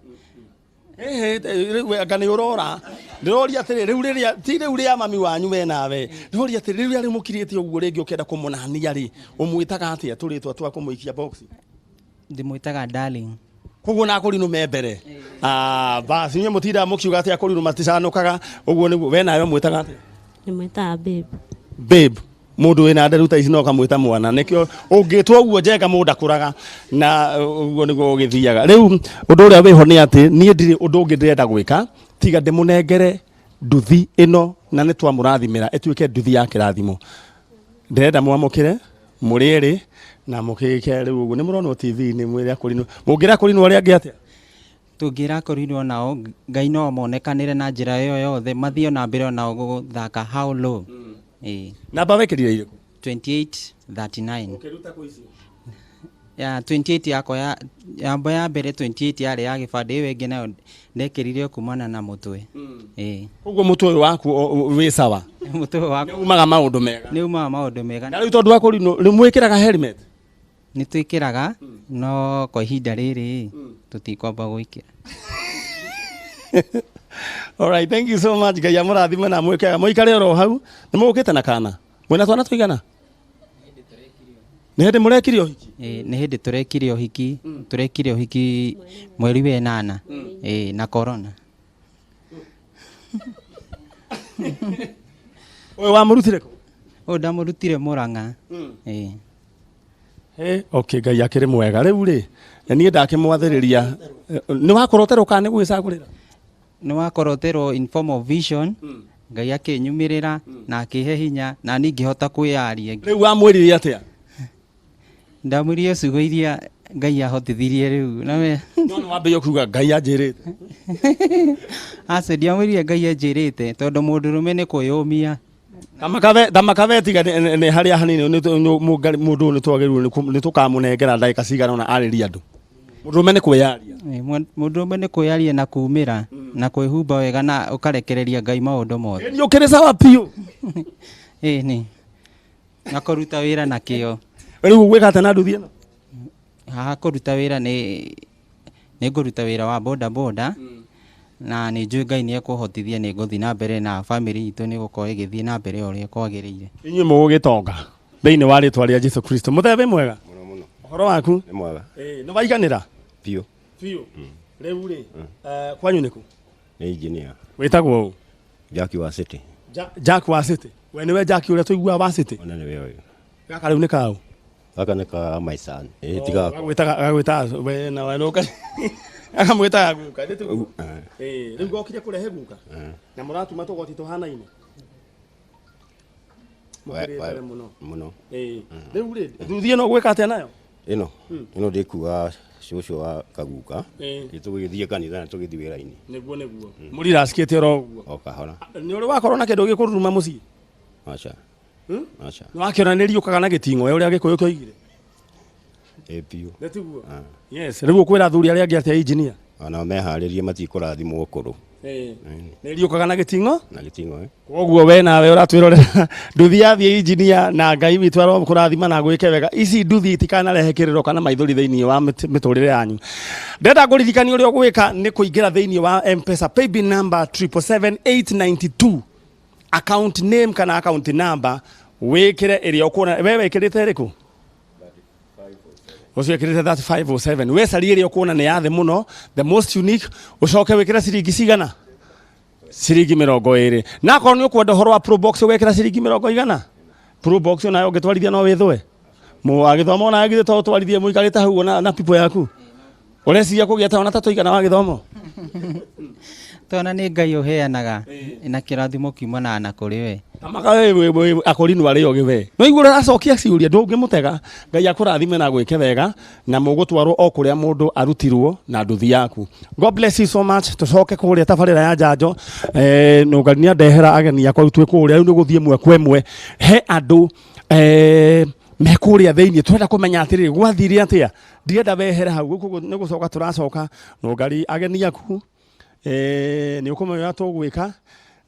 Rĩu anga nĩ ũrora. Ndĩroria atĩrĩ, rĩu rĩrĩa ti rĩu rĩa mami wanyu we nawe. Ndĩroria atĩrĩ, rĩu rĩrĩa mũkirĩte ũguo rĩngĩ ũkĩenda kũmũnania rĩ, ũmwĩtaga atĩa tũrĩtwa twa kũmũikia box? Ndĩmwĩtaga darling. Koguo na akũrinũ me mbere. Basi inyuĩ mũtindaga mũkiuga atĩ akũrinũ maticanũkaga, ũguo nĩguo we nawe ũmwĩtaga atĩa? Ndĩmwĩtaga babe. Babe. Mũndũ wĩna nderu ta ici no ũkamwĩta mwana, nĩkĩo ũngĩtwo ũguo njenga mũndũ akũraga, na ũguo nĩguo ũgĩthiaga. Rĩu ũndũ ũrĩa wĩho nĩ atĩ niĩ ndirĩ ũndũ ũngĩ ndĩrenda gwĩka tiga ndĩmũnengere nduthi ĩno, na nĩ twamũrathimĩra ĩtuĩke nduthi ya kĩrathimo. Ndĩrenda mwamũkĩre mũrĩ erĩ na mũkĩke rĩu ũguo nĩ mũronwo TV-inĩ mwĩre akũrinũ. Mũngĩra akũrinũ arĩa angĩ atĩa? Tũngĩra akũrinũ nao Ngai no monekanĩre na njĩra ĩyo yothe, mathiĩ na mbere onao gũthaka How Low. Namba wekĩrire irĩkũ? 2839. Ũkĩruta kũ icio? Ya 28 yakwa ya namba ya mbere 28 yarĩ ya gĩbandĩ, ĩyo ĩngĩ nayo ndekĩrire kumana na mũtwe. Koguo mũtwe ũyũ waku wĩ sawa? Mũtwe ũyũ wakwa Nĩ umaga maũndũ mega. Nĩ umaga maũndũ mega. Na rĩu tondũ akũrinũ, rĩu mwĩkĩraga helmet? Nĩ twĩkĩraga, no kwa ihinda rĩrĩ tũtikwamba gwĩkĩra. All right, thank you so much. Ngai amũrathime na amwĩke wega. Mũikare oro hau. Nĩ mũgũkĩte na kana? Mwĩna twana tũigana? Nĩ hĩndĩ mũrekire ũhiki? Nĩ hĩndĩ tũrekire ũhiki. Tũrekire ũhiki mweri wa 8. Na corona. Ũyũ wamũrutire kũ? Ũyũ ndamũrutire Mũrang'a. Okay, Ngai akĩrĩ mwega. Rĩu rĩ, niĩ ndakĩmwathĩrĩria. Nĩ wakoroterwo kana nĩ gwĩcagũrĩra? Nĩ wakoroterwo in form of vision. Ngai akĩnyumĩrĩra na akĩhe hinya na niĩ ngĩhota kwĩyaria. Rĩu wamwĩrire atĩa? Ndamwĩrire ciugo iria Ngai ahotithirie rĩu. Na we No nĩ wambĩrĩria kuga Ngai anjĩrĩte. Aca, ndiamwĩrire Ngai anjĩrĩte tondũ mũndũrũme nĩ kwĩyũmia. Thamakabe tiga nĩ harĩa hanini, mũndũ ũyũ nĩ twagĩrĩirwo nĩ tũkamũnengera ndagĩka cigana ũna arĩrie andũ. Mũndũrũme nĩ kwĩyaria. Mũndũrũme nĩ kwĩyaria na kumĩra na kwĩhumba wega na ũkarekereria Ngai maũndũ mothe. Nĩ ũkĩrĩ sawa biũ. Nĩ. Na kũruta wĩra na kĩo. Rĩu ũgwĩka atĩa na nduthi ĩno? Haha kũruta wĩra nĩ ngũruta wĩra wa boda boda. Na nĩ njũĩ Ngai nĩ ekũhotithia, nĩ ngũthiĩ na mbere na family itũ nĩ gũkorwo ĩgĩthiĩ na mbere ũrĩa kwagĩrĩire. Inyuĩ mũgũgĩtonga thĩinĩ wa rĩtwa rĩa Jesu Kristo. Mũthee wĩ mwega? Mũno mũno. Ũhoro waku? Nĩ mwega. Nĩ waiganĩra? Biũ. Biũ. Rĩu rĩ, kwanyu nĩ kũ? Nĩ engineer. Wĩtagwo ũ? Jack wa City. Jack wa City. We nĩwe Jack ũrĩa tũiguaga wa City? Ona nĩwe ũyũ. Gaka rĩu nĩ kaũ? Gaka nĩ ka my son. Ti gakwa. Gagwĩtaga we na we nũka. Akamwĩtaga guka, nĩ tiguo? Rĩu ngokire kũrehe guka. Na mũratuma tũgoti tũhanaine. Mũkĩrĩte mũno. Mũno. Rĩu rĩ, nduthi ĩno ũgwĩka atĩa nayo? Ĩno. Ĩno ndĩkuaga cũcũ wa kaguka. Nĩ tũgĩthiĩ kanitha na tũgĩthiĩ wĩra-inĩ. Nĩguo, nĩguo. Mũriracikĩte oro ũguo. O kahora. Nĩ ũrĩ wakorwo na kĩndũ gĩkũruruma mũciĩ? Aca. Aca. Nĩ wakĩona nĩ riũkaga na gĩting'oe ũrĩa Gĩkũyũ kĩoigire. Ĩ biũ. Nĩ tiguo? Yes, rĩu ũkwĩra athuri arĩa angĩ atĩa, engineer? Ona meharĩrie, matikũrathimwo ũkũrũ. Nĩ riũkaga na gĩting'o. Na gĩting'oe. Koguo we nawe ũratwĩrorera, nduthi yathiĩ, engineer, na Ngai witũ arokũrathima na gwĩke wega. Ici nduthi itikanarehe kĩrĩro kana maithori thĩinĩ wa mĩtũrĩre yanyu. Ndĩrenda ngũririkania ũrĩa ũgwĩka nĩ kũingĩra thĩinĩ wa M-Pesa paybill number 777892, account name kana account number wĩkĩre ĩrĩa ũkuona. We wĩkĩrĩte ĩrĩkũ? Ũcio ĩkĩrĩte 3507. We caria ĩrĩa ũkuona nĩ ya thĩ mũno, the most unique, ũcoke wĩkĩre ciringi cigana? Ciringi 20. Na akorwo nĩ ũkwenda ũhoro wa Probox, ũgekĩra ciringi mĩrongo igana. Probox onayo ũngĩtwarithia no wĩthwe wagĩthoma, ona githĩ to ũtwarithie mũikarĩte hau na pipo yaku? Ũreciria kũgĩa ta ona ta tũigana wa gĩthomo? Tona nĩ Ngai ũheanaga na kĩrathimo kiumanaga na kũrĩ we. Akorinwo arĩ ogĩ we no igua ũracokia ciũria, ndũngĩmũtega. Ngai akũrathime na gwĩke wega na mũgũtwarwo o kũrĩa mũndũ arutirwo na nduthi yaku. God bless you so much. Tũcoke kũrĩa tabarĩra ya njanjo. Nũngari nĩ andehera ageni akwa. Rĩu twĩ kũrĩa, rĩu nĩ gũthiĩ ĩmwe kwa ĩmwe he andũ me kũrĩa thĩinĩ. Tũrenda kũmenya atĩrĩrĩ, gwathire atĩa? Ndirenda wehere hau. Gũkũ nĩ gũcoka tũracoka. Nũngari ageni aku nĩ ũkũmenya ũrĩa tũgwĩka,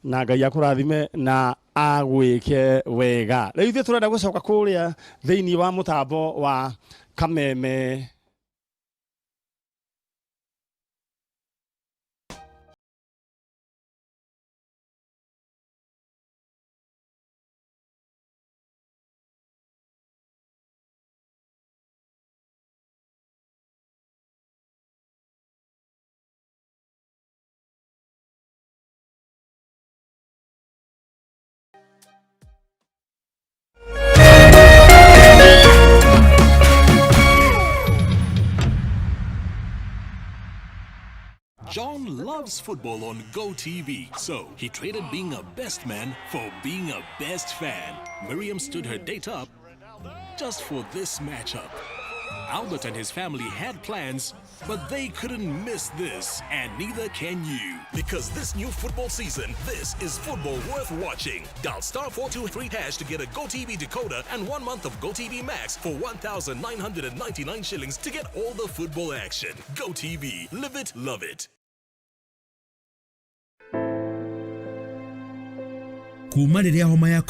na Ngai akũrathime na agwĩke wega. Rĩu ithuĩ tũrenda gũcoka kũrĩa thĩinĩ wa mũtambo wa Kameme. John loves football on GoTV, so he traded being a best man for being a best fan. Miriam stood her date up just for this matchup. Albert and his family had plans, but they couldn't miss this, and neither can you. Because this new football season, this is football worth watching. Dial *423# to get a GoTV decoder and 1 month of GoTV Max for 1,999 shillings to get all the football action. GoTV, live it, love it. Kuma rĩrĩa homa ya.